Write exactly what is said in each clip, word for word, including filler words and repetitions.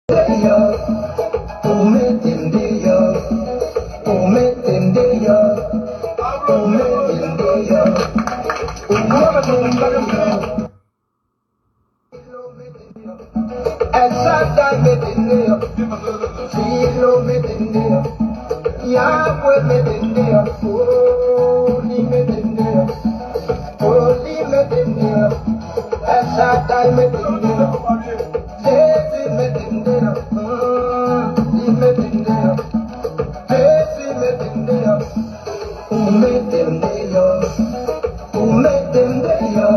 Deyò, ou mete m deyò, ou mete m deyò, ou mete m deyò. Ou mete m deyò. El Shaddai mete m deyò. Filo mete m deyò. Yahweh mete m deyò. Oh, li mete m deyò. Oh, li mete m deyò. El Shaddai mete m deyò. Jezi mete m deyò. Mm, li mete m deyò. Jezi mete m deyò. Ou mete m deyò. Ou mete m deyò.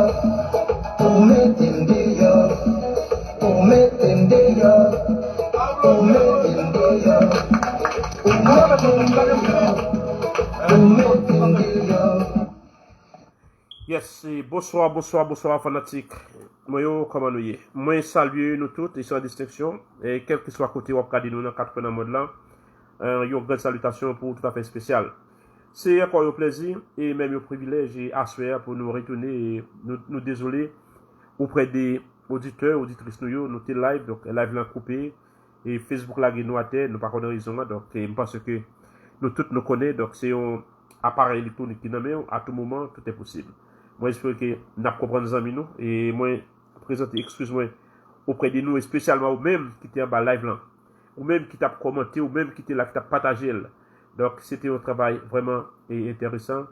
Ou mete m deyò. Ou mete m deyò. Ou mete m deyò. Ou mete m deyò. Ou mete m deyò. Yes, e bonswa, bonswa, bonswa fanatik mwen yo, kòman nou ye? Mwen salye nou tout e san distenksyon, e kèlkeswa kote w ap gade nou nan kat kwen nan mond lan, e, yon gran salitasyon pou ou toutafè espesyal. Se ankò yon plèzi e menm yon privilèj e aswè a pou nou retounen e nou, nou dezole oprè de oditè, oditris nou yo, nou te live, donk live lan koupe, e Facebook lage nou atè, nou pa konnen rezon an, donk e m panse ke nou tout nou konnen, donk se yon aparèy elektwonik ki nan men w, a tou moman, tout est possible. Mwen espere ke n ap konprann zanmi nou, e mwen prezante ekskiz mwen oprè de nou, espesyalman ou menm ki te anba live lan, ou menm ki t ap kòmante, ou menm ki te la, ki t ap pataje l. Donk, se te yon travay vrèman e enteresan.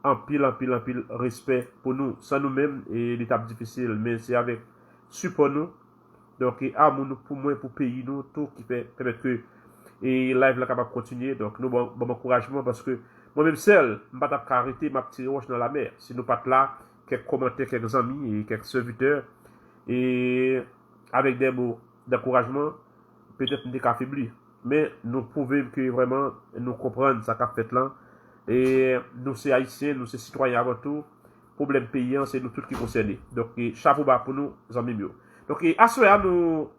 Anpil, anpil, anpil respè pou nou. San nou menm, e li t ap difisil, men se avèk sipò nou, donk, e amou nou pou mwen, pou peyi nou, tou ki fè pèmèt ke e live la kapab kontinye. Donk, nou ban, ban m ankourajman, paske mwen menm sèl, m pa t ap ka rete, m ap tire wòch nan lamè. Si nou pa t la, kèk kòmantè, kèk zanmi, e kèk sèvitè, e avèk de mo dankourajman, petèt m te ka febli. Men, nou pwouve m ke vrèman nou konprann sa k ap fèt lan. E nou se Ayisyen, nou se sitwayen avan tou. Pwoblèm peyi an, se nou tout ki konsène. Donk, e chapo ba pou nou, zanmi m yo. Donk, e aswè a, nou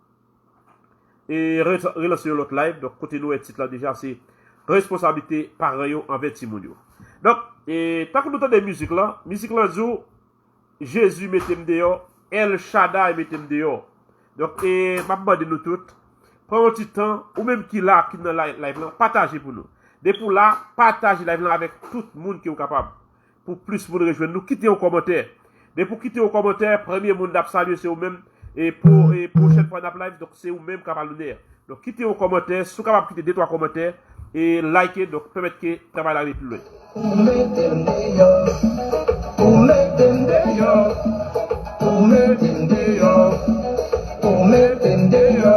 e re-, relanse yon lòt live. Donk, kote nou wè tit la deja, se responsablite paran yo anvè timoun yo. Donk, e tankou nou tande mizik lan, mizik lan di w, Jezi mete m deyò, El Shaddai mete m deyò. Donk, e m ap mande nou tout, pran yon ti tan, ou menm ki la, ki nan li-, live lan, pataje pou nou. Depi w la, pataje live lan avèk tout moun ke w kapab. Pou plis moun rejwenn nou, kite yon kòmantè. Depi w kite yon kòmantè, premye moun n ap salye se ou menm. E pou, e pwochèn fwa n ap live, donk se ou menm k ap al onè. Donk kite yon kòmantè, si w kapab kite de twa kòmantè, e like, donk pèmèt ke travay la ale pi lwen. Ou mete m deyò, ou mete m deyò, ou mete m deyò, ou mete m deyò,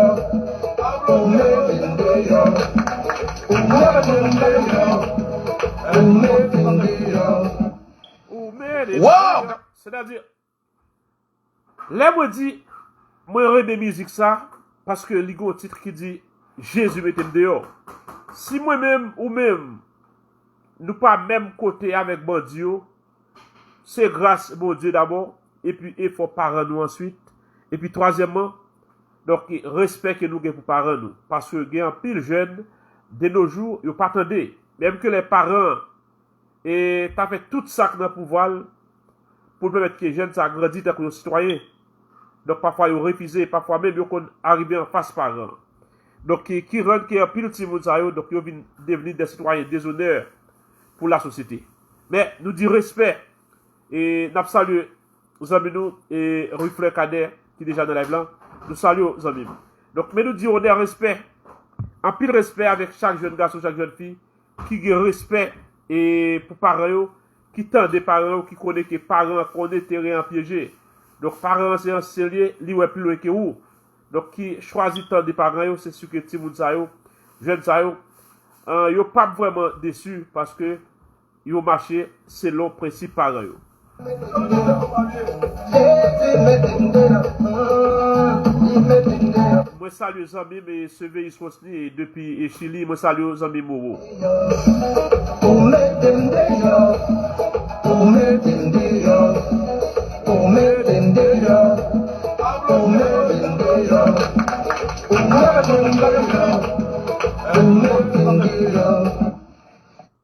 ou mete m deyò, ou mete m deyò, ou mete m deyò. Ou mete m deyò. Sètadi, lè mwen di mwen renmen mizik sa, paske li gen yon tit ki di Jezi mete m deyò. Si mwen menm, ou menm, nou pa menm kote avèk bandi yo, se gras Bondye dabò, epi efò paran nou answit, epi twazyèmman, donk, respè ke nou gen pou paran nou. Paske gen anpil jèn, de nos jours, yo pa tande. Menm ke lè paran an e ta fè tout sa k nan pouvwa l pou l pèmèt ke jèn sa a grandi tankou yon sitwayen. Donk, pafwa yo refize, pafwa menm yo konn arive anfas paran an. Donk, ki, ki rann ke anpil timoun sa yo, donk, yo vin devni de sitwayen dezonè pou lasosyete. Men, nou di respè, e n ap salye zanmi nou, e Ruflè Kadè, ki deja nan live lan. Nou salye w, zanmi m. Donk, men nou di onè, respè, anpil respè avèk chak jèn gason, chak jèn fi, ki gen respè e pou paran yo, ki tande paran yo, ki konnen ke paran an konnen teren an pyeje. Donk, paran an se ansyen l ye, li wè pi lwen ke ou. Donk, ki chwazi tande paran yo, se si ke timoun sa yo, jèn sa yo, an, yo p ap vrèman desi, paske yo mache selon prensip paran yo. Mwen salye zanmi m, e Seveyis Wosny, e depi, e Chili, mwen salye w, zanmi m Wowo. Ou mete m deyò, ou mete m deyò, ou mete m deyò, ou mete m deyò, ou mete m deyò, ou mete m deyò.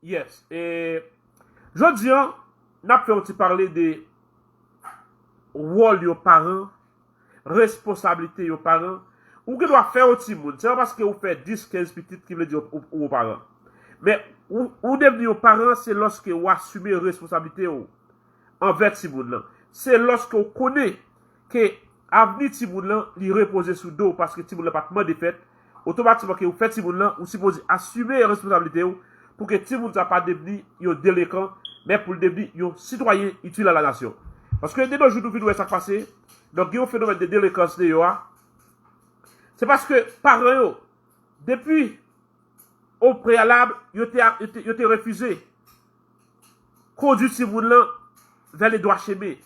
Yes, e jodi a, n ap fè yon ti pale de wòl yon paran, responsablite yon paran, Ou gen dwa fè yon timoun. Se pa paske ou fè dis, kenz pitit ki vle di ou, ou, ou yon paran. Men, ou, ou devni yon paran, se lòske ou asime responsablite w anvè timoun nan. Se lòske ou konnen ke avni timoun nan, li repoze sou do w paske timoun nan pa t mande fèt, otomatikman ke ou fè timoun nan, ou sipoze asime responsablite w pou ke timoun sa pa devni yon delenkan, men pou l devni yon sitwayen itil a la nasyon. Paske de nos jours nou vin wè sa k pase, donk gen yon fenomèn de delekans deyò a. Se paske paran yo, depi o preyalab, yo te, yo te, yo te refize kondui timoun lan vè le dwa chemen.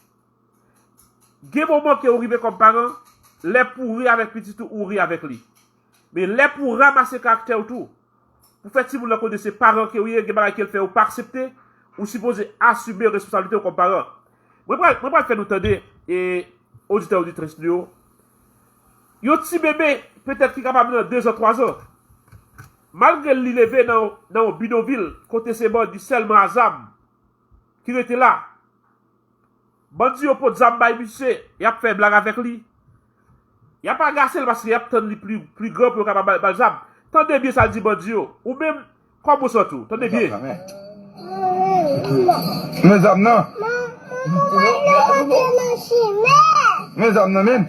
Gen moman ke ou rive kòm paran, lè pou ri avèk pitit ou, ou ri avèk li. Men lè pou ranmase karaktè w tou, pou fè timoun lan konnen se paran ke w ye, gen bagay ke l fè ou pa aksepte, ou sipoze asime responsablite w kòm paran. Mwen pral, mwen pral fè nou tande, e, oditè, oditris nou yo, yon ti bebe, petèt ki kapab nan de zan, twa zan. Malgre li leve nan, nan yon bidonvil, kote se bandi sèlman a zam ki rete la, bandi yo pot zam bay misye, y ap fè blag avèk li. Y ap agase l paske y ap tann li pli, pli gran pou yo kapab ba l, ba l zam. Tande byen sa l di bandi yo. Ou menm, kòman w santi w? Tande byen. Men zam nan. Men zam nan, men.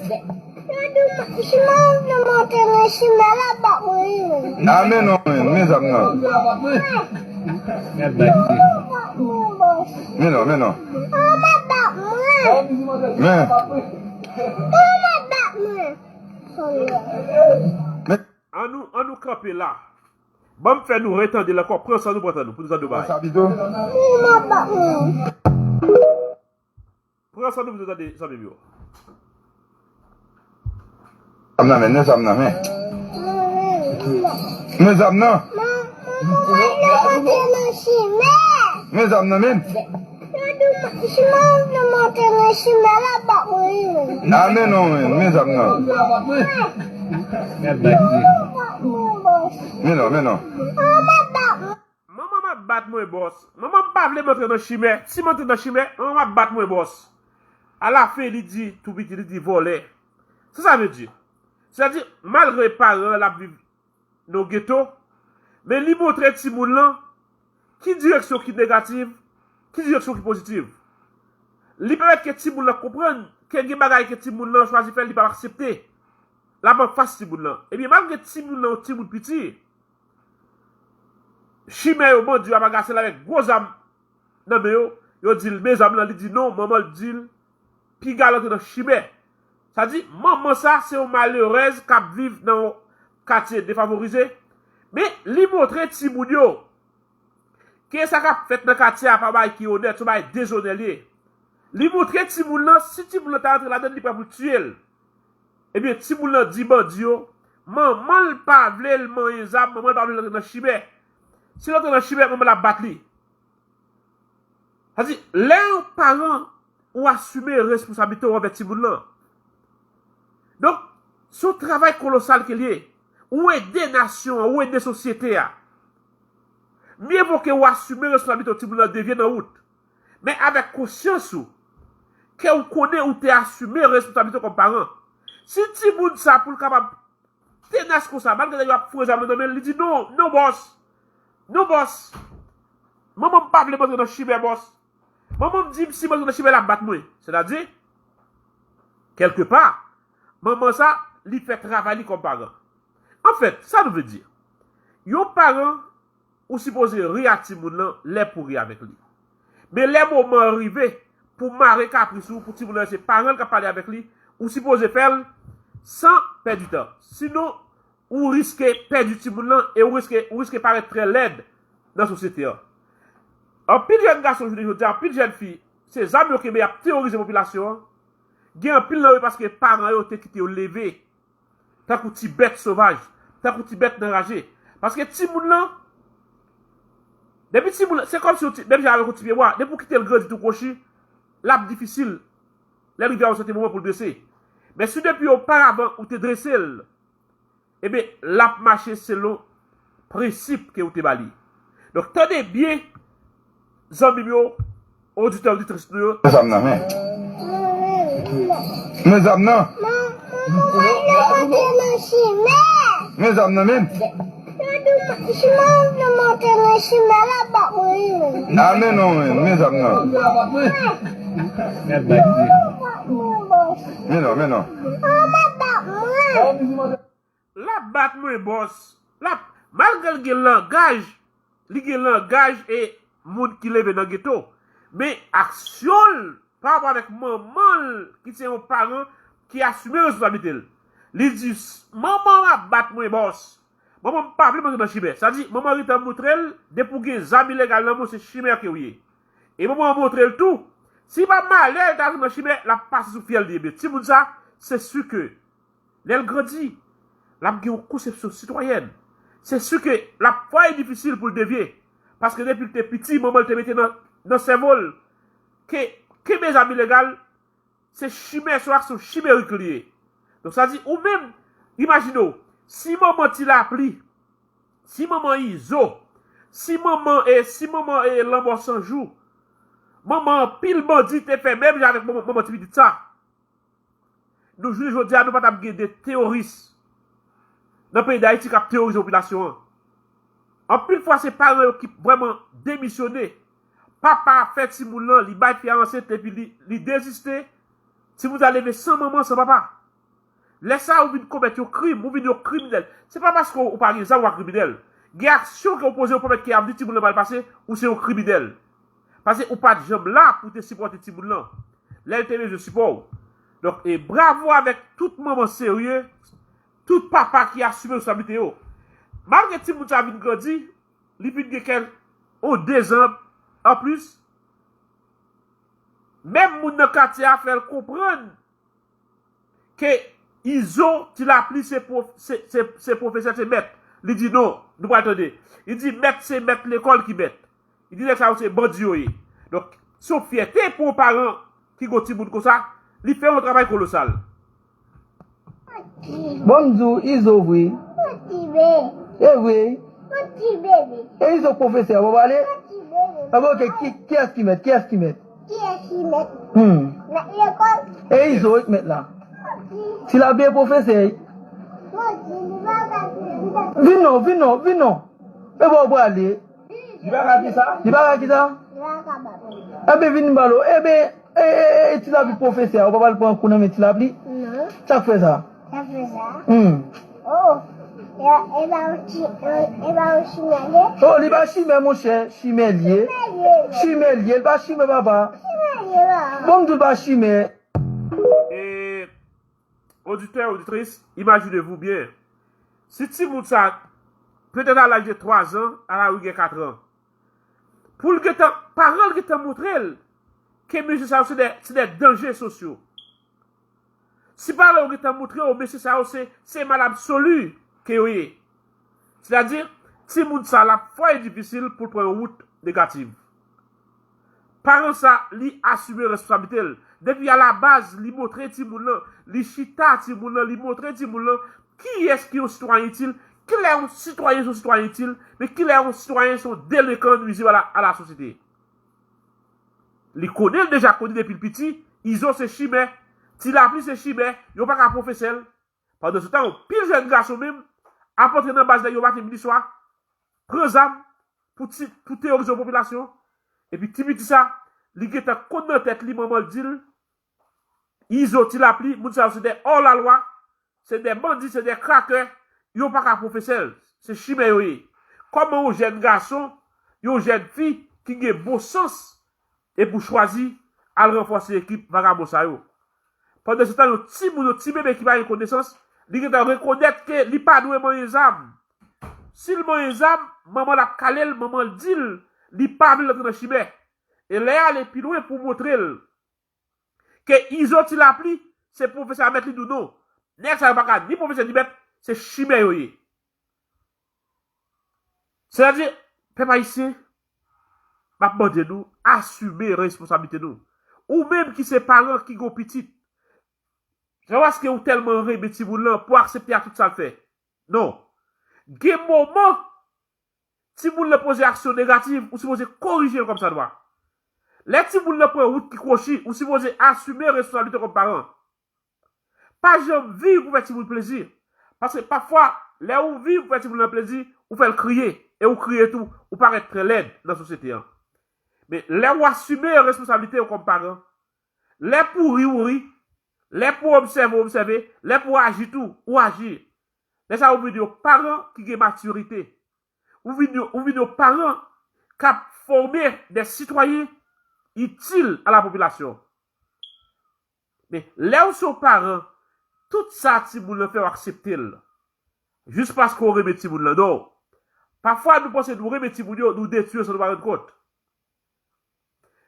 A, men non, men, men zam nan. Men non, men non. Men. Men. An nou, an nou kanpe la. Ban m fè nou retande l ankò. Pran san nou, pran tan nou, pou nou tande yon bagay. Pran san nou, pou nou tande, zanmi m yo. Zam nan, men, men zam nan, men. Men zam nan. Men zam nan, men. A, men non, men, men zam nan. Men non, men non. Manman m ap bat mwen, bòs. Manman m pa vle m antre nan chimè. Si m antre nan chimè, manman m ap bat mwen, bòs. Alafen, li di, tou piti, li di vòlè. Sa sa vle di? Sètadi, malgre paran l ap viv nan geto, men li montre timoun lan ki direksyon ki negatif, ki direksyon ki pozitif. Li pèmèt ke timoun lan konprann ke gen bagay ke timoun lan chwazi fè, li p ap aksepte. L ap anfas timoun lan. Ebyen, malgre timoun lan yon timoun piti, chimè yo, bandi yo ap agase l avèk gwo zam nan men yo, yo di l, men zam lan, li di non, manman l di l, piga l antre nan chimè. Sa di, manman sa, se yon malerèz k ap viv nan yon katye defavorize, men li montre timoun yo ke sa k ap fèt nan katye a pa bagay ki onèt, se yon bagay dezonè l ye. Li montre timoun lan, si timoun lan ta rantre ladan l, li prè pou l tiye l. Ebyen, timoun lan di bandi yo, manman l pa vle l manyen zam, manman l pa vle l antre nan chimè. Si l antre nan chimè, manman l ap bat li. Sa di, lè yon paran, ou asime responsablite w anvè timoun lan. Donk, se yon travay kolosal ke l ye. Ou ede nasyon an, ou ede sosyete a. Mye vo ke ou asime responsablite w, timoun lan devye nan wout. Men avèk konsyans ou, ke ou konnen ou te asime responsablite w kòm paran. Si timoun sa pou l kapab tenas konsa, malgre nèg yo ap foure zam nan men l, li di non, non bòs. Non bòs. Manman m pa vle m antre nan chimè bòs. Manman m di m si m antre nan chimè l ap bat mwen. Sètadi, kèlkepa, manman sa, li fè travay li kòm paran. Anfèt, sa nou vle di? Yon paran, ou sipoze ri a timoun lan lè pou ri avèk li. Men lè moman an rive pou mare kapris ou, pou timoun lan se paran l k ap pale avèk li, ou sipoze fè l san pèdi tan. Sinon, ou riske pèdi timoun lan e ou riske, ou riske parèt trè lèd nan sosyete an. Anpil jèn gason jounen jodi a, anpil jèn fi, se zam yo kenbe, y ap teworize popilasyon an. Gen anpil nan yo paske paran yo te kite yo leve tankou ti bèt sovaj, tankou ti bèt anraje. Paske timoun lan, depi timoun lan, se kòmsi yon ti, menm jan avèk yon ti pyebwa, depi w kite l grandi tou kwochi, l ap difisil lè l rive a yon sèten moman pou l drese. Men si depi oparavan ou te drese l, ebyen, l ap mache selon prensip ke ou te ba li. Donk, tande byen, zanmi m yo, oditè, oditris nou yo. Men zam nan, men. Men zam nan. Mwen monte nan chimen. Men zam nan menm. Yo di mwen, si mwen vle monte nan chimen, l ap bat mwen. A men non, men, men zam nan. L ap bat mwen, bòs. Men non, men non. L ap bat mwen. L ap bat mwen, bòs. L ap, malgre l gen langaj, li gen langaj e moun ki leve nan geto. Men aksyon l pa rapò avèk manman l ki se yon paran ki asime responsablite l. Li di, "Manman m ap bat mwen, bòs. Manman m pa vle m antre nan chimè." Sa di, manman l gentan montre l, depi w gen zam ilegal nan men w, se chimè ke w ye. E manman an montre l tou, si pa malè l ta antre nan chimè, l ap pase sou fyèl li. Ebyen, timoun sa, se si ke lè l grandi, l ap gen yon konsepsyon sitwayèn. Se si ke l ap fè difisil pou l devye. Paske depi l te piti, manman l te mete nan, nan sèvo l ke kenbe zam ilegal, se chimè, se yon aksyon chimerik li ye. Donk, sa di, ou menm, imajine w, si manman Ti Lapli, si manman Izo, si manman, e, si manman, e, Lanmò San Jou, manman anpil bandi te fè menm jan avèk manman, manman ti pitit sa. Nou jounen jodi a, nou pa t ap gen de teworis nan peyi Dayiti k ap teworize popilasyon an. Anpil fwa, se paran yo ki vrèman demisyone. Papa a fè timoun lan, li bay fi a ansent, epi li, li deziste. Timoun sa leve san manman, san papa. Lè sa a, ou vin komèt yon krim, ou vin yon kriminèl. Se pa paske ou pa gen zam ou pa kriminèl. Gen aksyon ke ou poze, ou pèmèt ke ap di timoun lan mal pase, ou se yon kriminèl. Paske ou pa t janm la pou te sipòte timoun lan lè l te bezwen sipò w. Donk, e bravo avèk tout manman serye, tout papa ki asime responsablite yo. Malgre timoun sa vin grandi, li vin gen kèk, o, dezan anplis, menm moun nan katye a fè l konprann ke Izo, Ti Lapli se pwof-, se, se, se pwofesè, se mèt. Li di non, nou pral tande. Li di mèt se mèt lekòl ki mèt. Li di nèg sa yo se bandi yo ye. Donk, se yon fyète pou yon paran ki gon timoun konsa, li fè yon travay kolosal. Bon, m di w, Izo vre. E vre. E Izo pwofesè a, w pa pale? Anben, oke, ki, kiyès ki mèt? Kiyès ki mèt? Kiyès ki mèt? Hmm. Mèt lekòl. E Izo wi k mèt la. Ti Lapli pwofesè. Vin non, vin non, vin non. E bò w prale? Li pa ka ki sa? Li pa ka ki sa? Li pa ka bat mwen. Enben, vin m pale w. Enben, e, e, e, Ti Lapli pwofesè a, ou pa pral pran kou nan men Ti Lapli? Non. Sa k fè sa? Sa k fè sa? Hmm. Oh. E, e pa yon chi-, e, e pa yon chimè li ye? Oh, li pa chimè, monchè. Chimè li ye. Chimè li ye. Chimè li ye. Li pa chimè, papa. Chimè li ye, papa. Bon, m di w l pa chimè. E, oditè, oditris, imaginez-vous bien. Si timoun sa, petèt a laj de twa zan, a la riguè kat an, pou l gentan, paran l gentan montre l ke mesye sa yo se de, se de danje sosyo. Si paran yo gentan montre yo, mesye sa yo se, se mal absoli ke yo ye. Sètadi, timoun sa l ap fè difisil pou l pran yon wout negatif. Paran sa, li asime responsablite l. Depi alabaz, li montre timoun lan, li chita timoun lan, li montre timoun lan kiyès ki yon sitwayen itil, kilè yon sitwayen se yon sitwayen itil, men kilè yon sitwayen se yon delenkan nwizib a la, a la sosyete. Li konnen l deja, konnen depi l piti, Izo se chimè, Ti Lapli se chimè, yo pa ka pwofesè l. Pandan se tan, yon pil jèn gason menm ap antre nan baz nèg yo maten, midi, swa, pran zam pou ti, pou teworize yon popilasyon. Epi ti piti sa, li gentan konn nan tèt li, manman l di l, Izo, Ti Lapli, moun sa yo se de hors la loi, se de bandi, se de krakè, yo pa ka pwofesè l, se chimè yo ye. Kòman yon jèn gason, yon jèn fi ki gen bon sans, epi w chwazi al ranfòse ekip vagabon sa yo? Pandan se tan, yon timoun, yon ti bebe ki pa gen konesans, li gentan rekonèt ke li pa dwe manyen zam. Si l manyen zam, manman l ap kale l, manman l di l, li pa vle l antre nan chimè. E lè y ale pi lwen pou montre l ke Izo, Ti Lapli, se pwofesè a mèt li di w non. Nèg sa yo pa ka ni pwofesè ni mèt, se chimè yo ye. Sètadi, pèp ayisyen, m ap mande nou, asime responsablite nou. Ou menm ki se paran ki gon pitit, se pa paske ou tèlman renmen timoun lan pou aksepte ak tout sa l fè. Non. Gen moman, timoun lan poze aksyon negatif, ou sipoze korije l kòmsadwa. Lè timoun lan pran wout ki kwochi, ou sipoze asime responsablite w kòm paran. Pa janm viv pou fè timoun plezi. Paske pafwa, lè ou viv pou fè timoun nan plezi, ou fè l kriye. E ou kriye tou, ou parèt trè lèd nan sosyete an. Men lè ou asime responsablite w kòm paran, lè pou ri, ou ri. Lè pou obsève, ou obsève. Lè pou aji tou, ou aji. Lè sa ou vin yon paran ki gen matirite. Ou vin yon, ou vin yon paran k ap fòme de sitwayen itil a la popilasyon. Men lè ou se yon paran, tout sa timoun nan fè, w aksepte l. Jis paske w renmen timoun nan, non. Pafwa, nou panse nou renmen timoun yo, nou detwi yo san nou pa rann kont.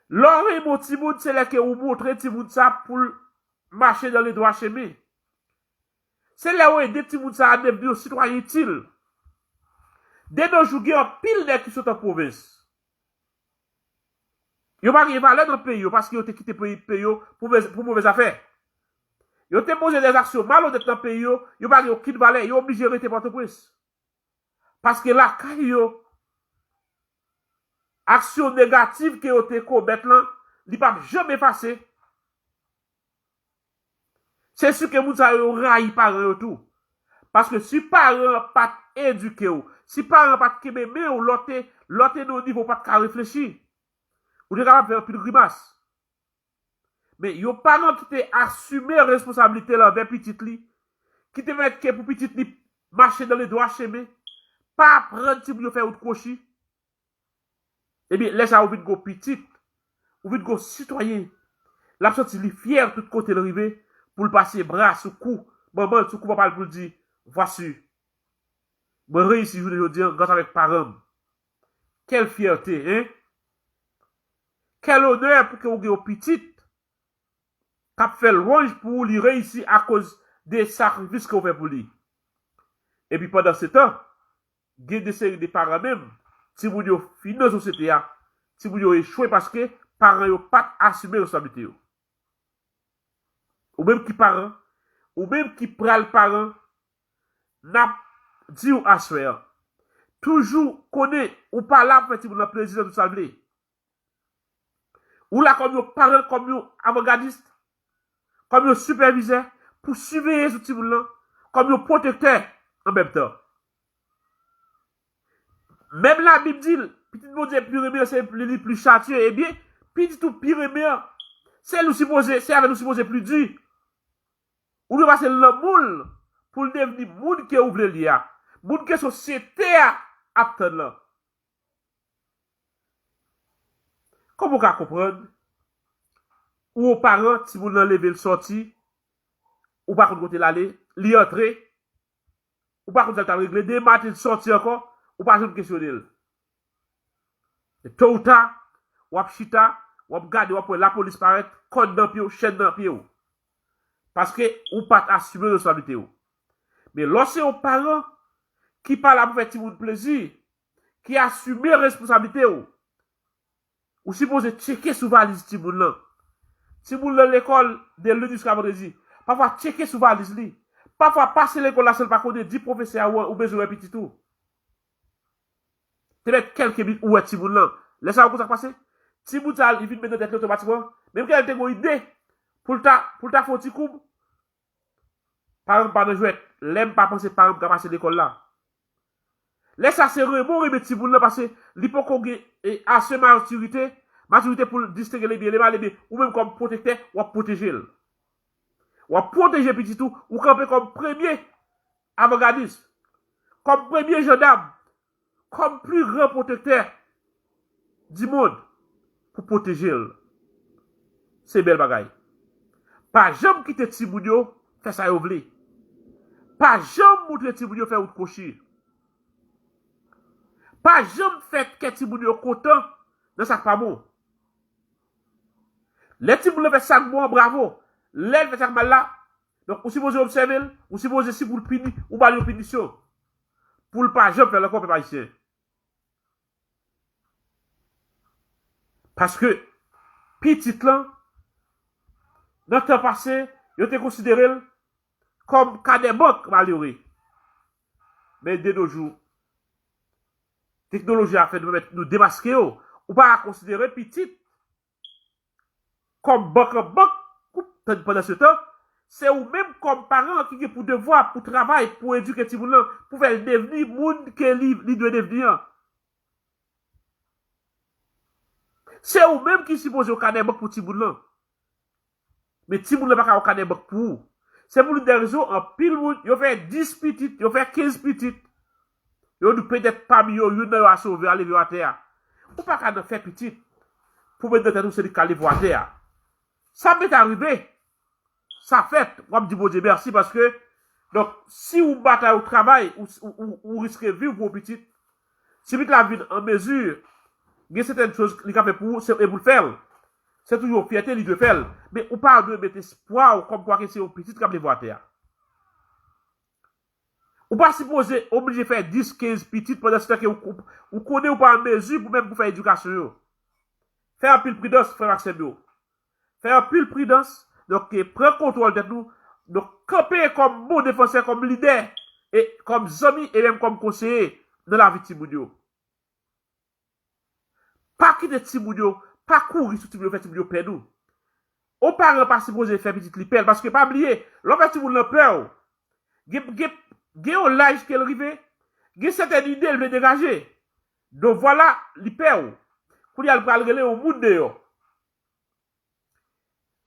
Lè w renmen yon timoun, se lè ke ou montre timoun sa pou l mache nan ledwa chemen. Se lè ou ede timoun sa a devni yon sitwayen itil. De nos jours, gen anpil nèg ki sot an pwovens. Yo pa gen valè nan peyi yo paske yo te kite peyi, peyi yo pou, pou movèz afè. Yo te poze de aksyon malonèt nan peyi yo, yo pa gen okenn valè, yo oblije rete Pòtoprens. Paske lakay yo, aksyon negatif ke yo te komèt lan, li p ap janm efase. Se si ke moun sa yo rayi paran yo tou. Paske si paran an pa t edike w, si paran an pa t kenbe men w, lè w te, lè w te nan yon nivo w pa t ka reflechi, ou te kapab fè anpil grimas. Men yon paran ki te asime responsablite l anvè pitit li, ki te mèt ke pou pitit li mache nan ledwa chemen, pa aprann timoun yo fè wout kwochi, ebyen, lè sa a ou vin gon pitit, ou vin gon sitwayen, l ap santi li fyè tout kote l rive, pou l pase bra sou kou manman l, sou kou papa l, pou l di, vwasi, mwen reyisi jounen jodi a gras avèk paran m. Kèl fyète, en? Kèl onè pou ke ou gen yon pitit k ap fè lwanj pou ou, li reyisi akoz de sakrifis ke w fè pou li. Epi pandan se tan, gen de seri de paran menm, timoun yo fin nan sosyete a, timoun yo echwe paske paran yo pa t asime responsablite yo. Ou menm ki paran, ou menm ki pral paran, n ap di w aswè a, toujou konnen ou pa la pou fè timoun nan plezi nan tout sa l vle. Ou la kòm yon paran, kòm yon avangadis, kòm yon sipèvizè, pou siveye sou timoun lan, kòm yon pwotektè an menm tan. Menm Labib di l, pitit Bondye pi renmen an se li li pli chatye, ebyen, pitit ou pi renmen an, se li w sipoze, se avè l ou sipoze pli di. Ou dwe pase l nan moul pou l devni moun ke ou vle l ye a. Moun ke sosyete a ap tann lan. Kòman w ka konprann? Ou yon paran, timoun nan leve l sòti, ou pa konn kote l ale, li antre, ou pa konn sa l t al regle, demen maten l sòti ankò, ou pa janm kesyone l. E to ou ta, w ap chita, w ap gade, w ap wè lapolis parèt, kòd nan pye w, chèn nan pye w. Paske ou pa t asime responsablite w. Men lè w se yon paran ki pa la pou fè timoun plezi, ki asime responsablite w, ou sipoze tcheke sou valiz timoun lan. Timoun lan lekòl de lendi jiska vandredi. Pafwa, tcheke sou valiz li. Pafwa, pase lekòl la san l pa konnen, di pwofesè a ou, ou bezwen wè pitit ou. Te mèt kèlke minit ou wè timoun lan. Lè sa a, ou konn sa k pase? Timoun sa a, li vin met nan tèt li otomatikman, menm ke l te gon ide pou l ta, pou l ta fè yon ti koub, paran m pa nan jwèt. Lè m pa panse paran m ka pase lekòl la. Lè sa a, se renmen w renmen timoun lan, paske li poko gen, e, ase matirite, matirite pou l distenge lebyen, lemal, ebyen, ou menm kòm pwotektè, w ap pwoteje l. W ap pwoteje pitit ou, ou kanpe kòm premye avangadis, kòm premye jandam, kòm pli gran pwotektè di mond pou pwoteje l. Se bèl bagay. Pa janm kite timoun yo fè sa yo vle. Pa janm montre timoun yo fè wout kwochi. Pa janm fè kè timoun yo kontan nan sa k pa bon. Lè timoun lan fè sa k bon an, bravo. Lè l fè sa k mal la, donk, ou sipoze obsève l, ou sipoze, si pou l pini, ou ba l yon pinisyon. Pou l pa janm fè l ankò, pèp ayisyen. Paske pitit lan, nan tan pase, yo te konsidere l kòm kadè bank malere. Men de nos jours, teknoloji a fè nou pèmèt nou demaske yo. Ou pa ka konsidere pitit kòm bank an bank, ou tann pandan se tan, Se ou menm kòm paran ki gen pou devwa, pou travay, pou edike timoun lan, pou fè l devni moun ke li, li dwe devni an. Se ou menm ki sipoze yon kanè bank pou timoun lan. Men timoun lan pa ka yon kanè bank pou ou. Se pou li de rezon, anpil moun, yo fè dis pitit, yo fè kenz pitit. Yo di petèt pami yo, youn nan yo a sove, a leve yo atè a. Ou pa ka nan fè pitit pou met nan tèt ou se li k ka leve w atè a. Sa mèt arive. Sa fèt, w ap di Bondye mèsi paske, donk, si ou batay, ou travay, ou, ou, ou, ou riske viv pou yon pitit, si pitit la vin an mezi, gen sètèn choz li ka fè pou ou, se, e pou l fè l. Se toujou yon fyète, li dwe fè l. Men ou pa dwe met espwa w kòmkwa ke se yon pitit k ap leve w atè a. Ou pa sipoze oblije fè dis, kenz pitit pandan se tan ke ou, ou, ou konnen ou pa an mezi pou menm pou fè edikasyon yo. Fè anpil pridans, frè m ak sè m yo. Fè anpil pridans. Donk, eh, pran kontwòl tèt nou. Donk, kanpe kòm bon defansè, kòm lidè, e kòm zanmi, e menm kòm konseye nan lavi timoun yo. Pa kite timoun yo, pa kouri sou timoun yo, fè timoun yo pè nou. Yon paran pa sipoze fè pitit li pè l, paske pa bliye, lè w fè timoun lan pè w, gen, gen, gen yon laj ke l rive, gen sètèn ide l vle degaje. Donk, vwala, li pè w. Kounye a, l pral rele yon moun deyò.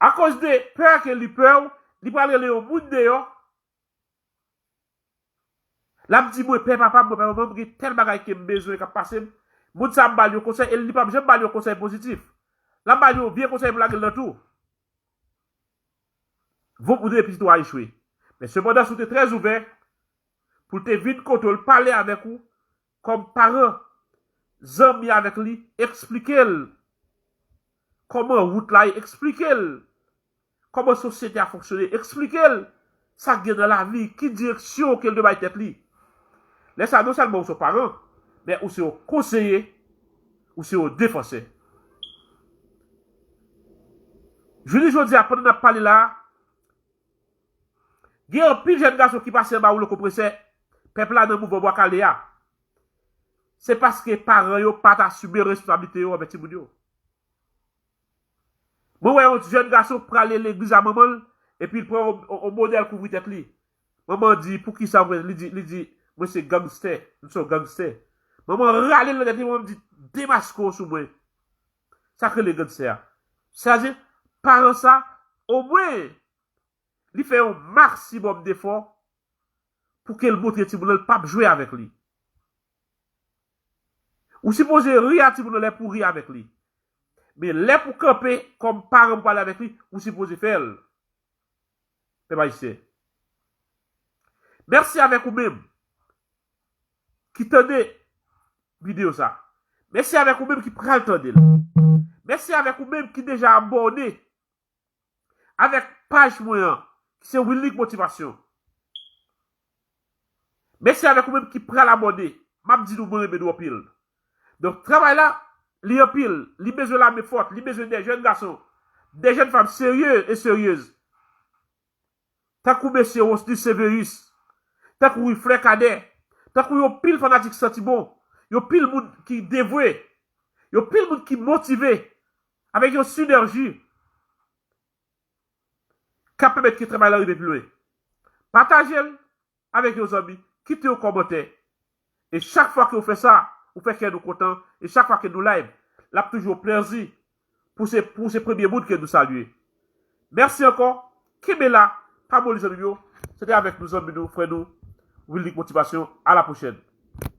Akoz de pè ke li pè w, li pral rele yon moun deyò. L ap di, "Mwen pè papa m, mwen pè manman m, gen tèl bagay ke m bezwen k ap pase m." Moun sa a, m ba l yon konsèy, e li p ap janm ba l yon konsèy pozitif. L ap ba l yon vye konsèy pou lage l nan twou. Vo pou de pitit ou a echwe. Men sepandan, si w te trè ouvè, pou l te vin kote w, l pale avèk ou, kòm paran, zanmi avèk li, eksplike l kòman wout la ye, eksplike l kòman sosyete a fonksyone, eksplike l sa k gen nan lavi, ki direksyon ke l dwe bay tèt li. Lè sa, non sèlman ou se yon paran, men ou se yon konseye, ou se yon defansè. Jounen jodi a, pandan n ap pale la a, gen anpil jèn gason ki pase anba woulo konpresè pèp la nan mouvman Bwa Kale a. Se paske paran yo pa t asime responsablite yo anvè timoun yo. Mwen wè yon jèn gason prale legliz a manman l, epi l pran yon, yon, yon modèl kouvri tèt li. Manman di, "Poukisa w pran?" Li di, li di, "Mwen se gangstè, m se yon gangstè." Manman rale l nan tèt li, manman di, "Demaske w sou mwen." Sa k rele gangstè a. Sa di, paran sa, omwen, li fè yon maksimòm defò pou ke l montre timoun nan l p ap jwe avèk li. Ou sipoze ri a timoun nan lè pou ri avèk li. Men lè pou kanpe kòm paran pou pale avèk li, ou sipoze fè l. Pèp ayisyen. Mèsi avèk ou menm ki tande videyo sa. Mèsi avèk ou menm ki pral tande l. Mèsi avèk ou menm ki deja abòne avèk paj mwen an, ki se Wilnick Motivation. Mèsi avèk ou menm ki pral abòne. M ap di nou, mwen renmen nou anpil. Donk, travay la, li anpil. Li bezwen lame fòt. Li bezwen de jèn gason, de jèn fanm serye e seryez. Tankou mesye Rosny Severus, tankou Wiflè Kadè, tankou yon pil fanatik santi bon, yon pil moun ki devwe, yon pil moun ki motive, avèk yon sinèji k ap pèmèt ke travay la rive pi lwen. Pataje l avèk yon zanmi, kite yon kòmantè. E chak fwa ke w fè sa, ou fè kè nou kontan. E chak fwa ke nou live, l ap toujou yon plezi pou se, pou se premye moun ke nou salye. Mèsi ankò. Kenbe la. Pa moli, zanmi m yo. Se te avèk nou, zanmi nou, frè nou, Wilnick Motivation. A la pwochèn.